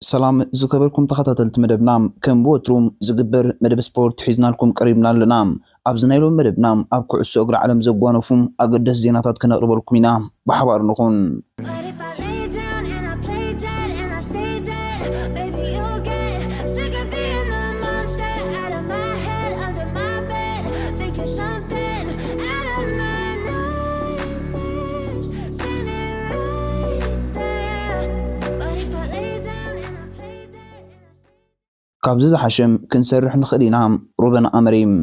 ሰላም ዝከበርኩም ተኸታተልቲ መደብና፣ ከም ብወትሩ ዝግበር መደብ ስፖርት ሒዝናልኩም ቀሪብና ኣለና። ኣብዚ ናይ ሎሚ መደብና ኣብ ኩዕሶ እግሪ ዓለም ዘጓነፉ ኣገደስቲ ዜናታት ክነቕርበልኩም ኢና። ብሓባር ንኹን። What if I lay down and I play dead and I stay dead? Baby, you'll get sick of being the monster out of my head, under my bed, thinking something out of my nightmares, standing right there. What if I lay down and I play dead and I stay ካብዚ ዝሓሸም ክንሰርሕ ንኽእል ኢና። ሩበን ኣመሪም።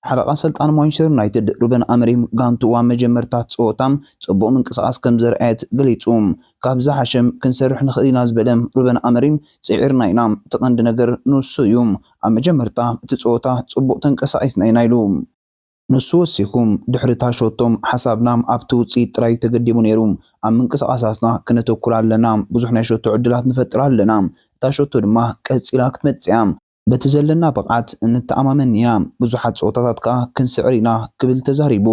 ሓለቓ ሰልጣን ማንቸስተር ዩናይትድ ሩበን ኣመሪም ጋንትኡ ኣብ መጀመርታ ጸወታ ጽቡቕ ምንቅስቓስ ከም ዘርኣየት ገሊጹ። ካብዚ ዝሓሸም ክንሰርሕ ንኽእል ኢና ዝበለ ሩበን ኣመሪም፣ ጽዒርና ኢና፣ እቲ ቀንዲ ነገር ንሱ እዩ። ኣብ መጀመርታ እቲ ጸወታ ጽቡቕ ተንቀሳቒስና ኢና ኢሉ። ንሱ ወሲኹ፣ ድሕሪ እታ ሸቶ ሓሳብና ኣብቲ ውጽኢት ጥራይ ተገዲቡ ነይሩ። ኣብ ምንቅስቓሳትና ክነተኩር ኣለና። ብዙሕ ናይ ሸቶ ዕድላት ንፈጥር ኣለና። እታ ሸቶ ድማ ቀጺላ ክትመጽእ እያ። በቲ ዘለና ብቕዓት እንተኣማመን ኢና። ብዙሓት ጸወታታት ከኣ ክንስዕር ኢና ክብል ተዛሪቡ።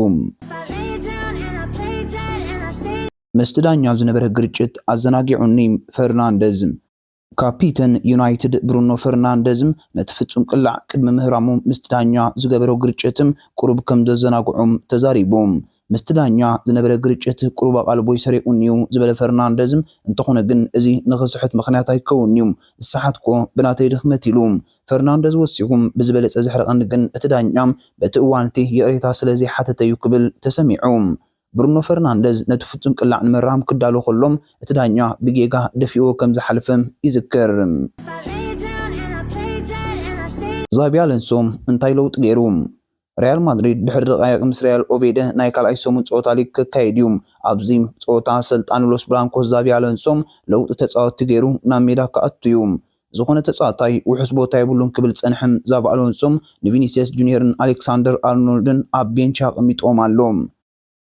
ምስቲ ዳኛ ዝነበረ ግርጭት ኣዘናጊዑኒ፣ ፈርናንደዝ። ካፒተን ዩናይትድ ብሩኖ ፈርናንደዝ ነቲ ፍጹም ቅላዕ ቅድሚ ምህራሙ ምስቲ ዳኛ ዝገበሮ ግርጭት ቁሩብ ከም ዘዘናግዖም ተዛሪቡ። ምስቲ ዳኛ ዝነበረ ግርጭት ቁሩብ ኣቓልቦይ ሰሪቑኒ'ዩ ዝበለ ፈርናንደዝ፣ እንተኾነ ግን እዚ ንኽስሕት ምኽንያት ኣይከውን'ዩ፣ ዝሰሓትኩዎ ብናተይ ድኽመት ኢሉ። ፈርናንደዝ ወሲኹ፣ ብዝበለጸ ዘሕርቐኒ ግን እቲ ዳኛ በቲ እዋን እቲ ይቕሬታ ስለ ዘይሓተተ'ዩ ክብል ተሰሚዑ። ብሩኖ ፈርናንደዝ ነቲ ፍጹም ቅላዕ ንምርሃም ክዳሎ ከሎ፣ እቲ ዳኛ ብጌጋ ደፊእዎ ከም ዝሓለፈ ይዝከር። ዛቪ ኣሎንሶ እንታይ ለውጢ ገይሩ? ሪያል ማድሪድ ድሕሪ ደቃይቕ ምስ ሪያል ኦቬደ ናይ ካልኣይ ሰሙን ጸወታ ሊግ ከካይድ እዩ። ኣብዚ ጸወታ ሰልጣን ሎስ ብላንኮስ ዛቪ ኣሎንሶ ለውጢ ተጻወትቲ ገይሩ ናብ ሜዳ ክኣቱ እዩ። ዝኾነ ተጻዋታይ ውሑስ ቦታ የብሉን ክብል ዝጸንሐ ዛቪ ኣሎንሶ ንቪኒሲየስ ጁኒየርን ኣሌክሳንደር ኣርኖልድን ኣብ ቤንች ኣቐሚጥዎም ኣሎ።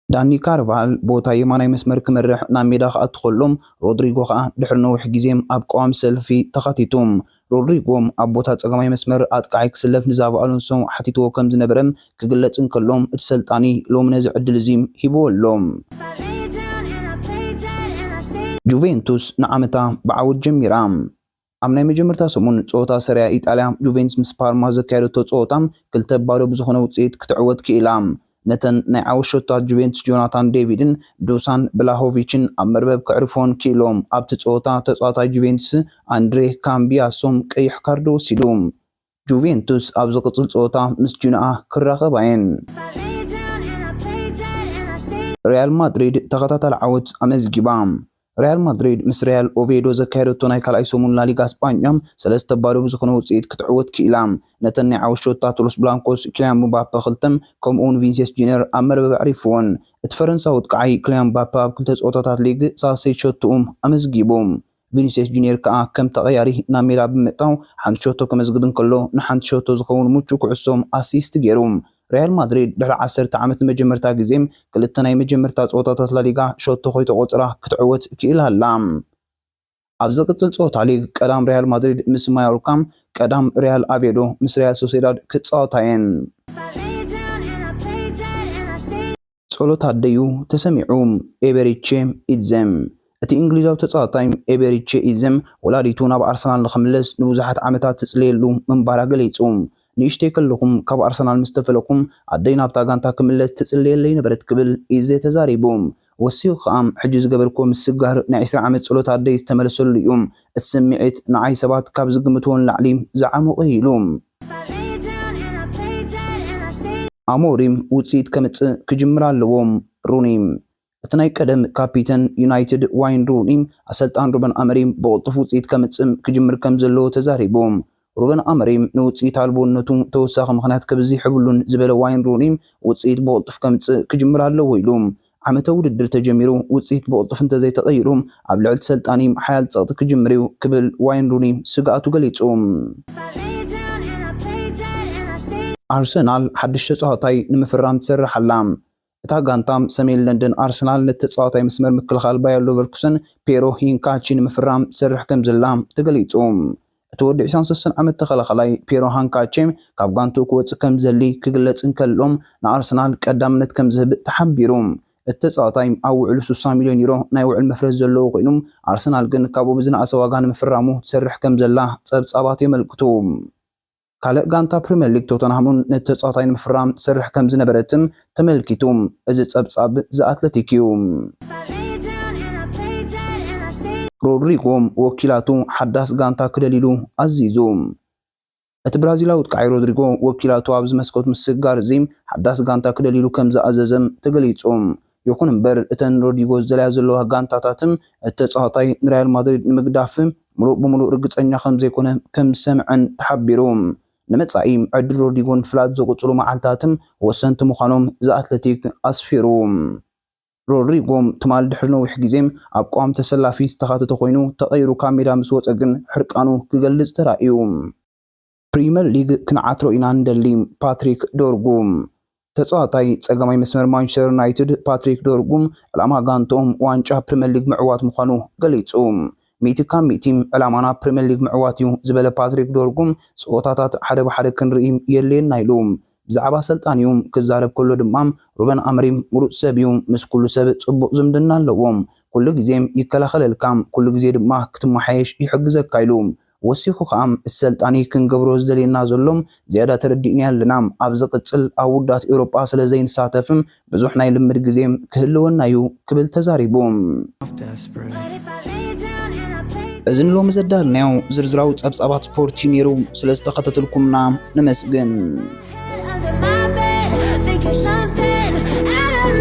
ዳኒ ካርቫሃል ቦታ የማናይ መስመር ክመርሕ ናብ ሜዳ ክኣቱ ከሎ፣ ሮድሪጎ ከኣ ድሕሪ ነዊሕ ግዜ ኣብ ቀዋሚ ሰልፊ ተኻቲቱ። ሮድሪጎ ኣብ ቦታ ጸጋማይ መስመር ኣጥቃዓይ ክስለፍ ንዛቪ ኣሎንሶ ሓቲትዎ ከም ዝነበረ ክግለጽ እንከሎ፣ እቲ ሰልጣኒ ሎሚ ነዚ ዕድል እዚ ሂብዎ ኣሎ። ጁቬንቱስ ንዓመታ ብዓወት ጀሚራ። ኣብ ናይ መጀመርታ ሰሙን ጸወታ ሰሪያ ኢጣልያ፣ ጁቬንቱስ ምስ ፓርማ ዘካየደቶ ጸወታ ክልተ ባዶ ብዝኾነ ውጽኢት ክትዕወት ክኢላ። ነተን ናይ ዓወት ሸቶታት ጁቬንቱስ ጆናታን ዴቪድን ዱሳን ብላሆቪችን ኣብ መርበብ ከዕርፎን ክኢሎም። ኣብቲ ጸወታ ተጻዋታይ ጁቬንቱስ ኣንድሬ ካምቢያሶም ቀይሕ ካርድ ወሲዱ። ጁቬንቱስ ኣብ ዝቕጽል ጸወታ ምስ ጁንኣ ክራኸባ እየን። ሪያል ማድሪድ ተኸታታሊ ዓወት ኣመዝጊባ። ሪያል ማድሪድ ምስ ሪያል ኦቬዶ ዘካየደቶ ናይ ካልኣይ ሰሙን ላሊጋ ስጳኛ ሰለስተ ባዶ ብዝኾነ ውጽኢት ክትዕወት ክኢላ። ነተን ናይ ዓወት ሸቶታት ሎስ ብላንኮስ ኪልያን ምባፔ ክልተ፣ ከምኡውን ቪኒሲየስ ጁኒየር ኣብ መርበብ ኣዕሪፍወን። እቲ ፈረንሳዊ ኣጥቃዓይ ኪልያን ምባፔ ኣብ ክልተ ጸወታታት ሊግ ሳሰይ ሸቶኡ ኣመዝጊቡ። ቪኒሲየስ ጁኒየር ከኣ ከም ተቐያሪ ናብ ሜዳ ብምእታው ሓንቲ ሸቶ ከመዝግብ እንከሎ፣ ንሓንቲ ሸቶ ዝኸውን ምቹእ ኩዕሶ ኣሲስት ገይሩ። ሪያል ማድሪድ ድሕሪ ዓሰርተ ዓመት ንመጀመርታ ግዜ ክልተ ናይ መጀመርታ ጸወታታት ላሊጋ ሸቶ ከይተቖጽራ ክትዕወት ክኢላ ኣላ። ኣብ ዝቕጽል ጸወታ ሊግ ቀዳም ሪያል ማድሪድ ምስ ማዮርካ፣ ቀዳም ሪያል ኣቬዶ ምስ ሪያል ሶሴዳድ ክጻወታ እየን። ጸሎት ኣደዩ ተሰሚዑ። ኤቤሪቼ ኢዜም። እቲ እንግሊዛዊ ተጻዋታይ ኤቤሪቼ ኢዜም ወላዲቱ ናብ ኣርሰናል ንኽምለስ ንብዙሓት ዓመታት ትጽልየሉ ምንባራ ገሊጹ። ንእሽተይ ከለኹም ካብ ኣርሰናል ምስ ተፈለኩም ኣደይ ናብታ ጋንታ ክምለስ ትጽልየለይ ነበረት ክብል ኢዜ ተዛሪቡ። ወሲኹ ከኣ፣ ሕጂ ዝገበርኩዎ ምስጋር ናይ ዕስራ ዓመት ጸሎት ኣደይ ዝተመለሰሉ እዩ። እቲ ስምዒት ንዓይ ሰባት ካብ ዝግምትዎ ንላዕሊ ዝዓሙቕ እዩ ኢሉ። ኣሞሪም ውጽኢት ከምጽእ ክጅምር ኣለዎ። ሩኒ። እቲ ናይ ቀደም ካፒተን ዩናይትድ ዋይን ሩኒ፣ ኣሰልጣን ሩበን ኣመሪም ብቕልጡፍ ውጽኢት ከምጽእ ክጅምር ከም ዘለዎ ተዛሪቡ። ሩበን ኣመሪም ንውጽኢት ኣልቦነቱ ተወሳኺ ምኽንያት ከብዝሕ የብሉን ዝበለ ዋይን ሩኒ፣ ውጽኢት ብቕልጡፍ ከምጽእ ክጅምር ኣለዎ ኢሉ። ዓመታዊ ውድድር ተጀሚሩ፣ ውጽኢት ብቕልጡፍ እንተዘይተቐይሩ፣ ኣብ ልዕሊ ሰልጣኒ ሓያል ጸቕጢ ክጅምር እዩ ክብል ዋይን ሩኒ ስግኣቱ ገሊጹ። ኣርሰናል ሓድሽ ተጻዋታይ ንምፍራም ትሰርሕ ኣላ። እታ ጋንታ ሰሜን ለንደን ኣርሰናል ነቲ ተጻዋታይ መስመር ምክልኻል ባየር ሌቨርኩሰን ፔሮ ሂንካቺ ንምፍራም ትሰርሕ ከም ዘላ ተገሊጹ። እቲ ወዲ ዕስራን ሰለስተን ዓመት ተኸላኻላይ ፔሮ ሃንካቼ ካብ ጋንትኡ ክወጽእ ከም ዘሊ ክግለጽ እንከሎ፣ ንኣርሰናል ቀዳምነት ከም ዝህብ ተሓቢሩ። እቲ ተጻዋታይ ኣብ ውዕሉ ስሳ ሚልዮን ዩሮ ናይ ውዕል መፍረስ ዘለዎ ኮይኑ፣ ኣርሰናል ግን ካብኡ ብዝነኣሰ ዋጋ ንምፍራሙ ትሰርሕ ከም ዘላ ጸብጻባት የመልክቱ። ካልእ ጋንታ ፕሪምየር ሊግ ቶተንሃም እውን ነቲ ተጻዋታይ ንምፍራም ትሰርሕ ከም ዝነበረትም ተመልኪቱ። እዚ ጸብጻብ ዘ ኣትለቲክ እዩ። ሮድሪጎ ወኪላቱ ሓዳስ ጋንታ ክደልይሉ ኣዚዙ። እቲ ብራዚላዊ ኣጥቃዓይ ሮድሪጎ ወኪላቱ ኣብዚ መስኮት ምስግጋር እዚ ሓዳስ ጋንታ ክደልይሉ ከም ዝኣዘዘም ተገሊጹ። ይኹን እምበር እተን ሮድሪጎ ዝደልያ ዘለዋ ጋንታታትን እቲ ተጻዋታይ ንሪያል ማድሪድ ንምግዳፍ ምሉእ ብምሉእ ርግጸኛ ከም ዘይኮነ ከም ዝሰምዐን ተሓቢሩ። ንመጻኢ ዕድል ሮድሪጎ ንፍላጥ ዝቕጽሉ መዓልታትም ወሰንቲ ምዃኖም ዘ ኣትለቲክ ኣስፊሩ። ሮድሪጎ ትማል ድሕሪ ነዊሕ ግዜ ኣብ ቅዋም ተሰላፊ ዝተኻተተ ኮይኑ ተቐይሩ ካብ ሜዳ ምስ ወጸ ግን ሕርቃኑ ክገልጽ ተራእዩ። ፕሪምየር ሊግ ክንዓትሮ ኢና ንደሊ። ፓትሪክ ዶርጉ። ተጻዋታይ ጸጋማይ መስመር ማንቸስተር ዩናይትድ ፓትሪክ ዶርጉ ዕላማ ጋንትኦም ዋንጫ ፕሪምየር ሊግ ምዕዋት ምዃኑ ገሊጹ። ሚእቲ ካብ ሚእቲ ዕላማና ፕሪምየር ሊግ ምዕዋት እዩ ዝበለ ፓትሪክ ዶርጉ፣ ጸወታታት ሓደ ብሓደ ክንርኢ የድልየና ኢሉ። ብዛዕባ ኣሰልጣኒኡ ክዛረብ ከሎ ድማ፣ ሩበን ኣምሪም ምሩጽ ሰብ እዩ፣ ምስ ኩሉ ሰብ ጽቡቕ ዝምድና ኣለዎም፣ ኩሉ ግዜ ይከላኸለልካ፣ ኩሉ ግዜ ድማ ክትመሓየሽ ይሕግዘካ ኢሉ። ወሲኹ ከኣ፣ እቲ ሰልጣኒ ክንገብሮ ዝደልየና ዘሎ ዝያዳ ተረዲእናዮ ኣለና፣ ኣብ ዝቕጽል ኣብ ውዳት ኤውሮጳ ስለ ዘይንሳተፍ ብዙሕ ናይ ልምድ ግዜ ክህልወና እዩ ክብል ተዛሪቡ። እዚ ንሎሚ ዘዳልናዮ ዝርዝራዊ ጸብጻባት ስፖርት እዩ ነይሩ። ስለ ዝተኸታተልኩምና ነመስግን።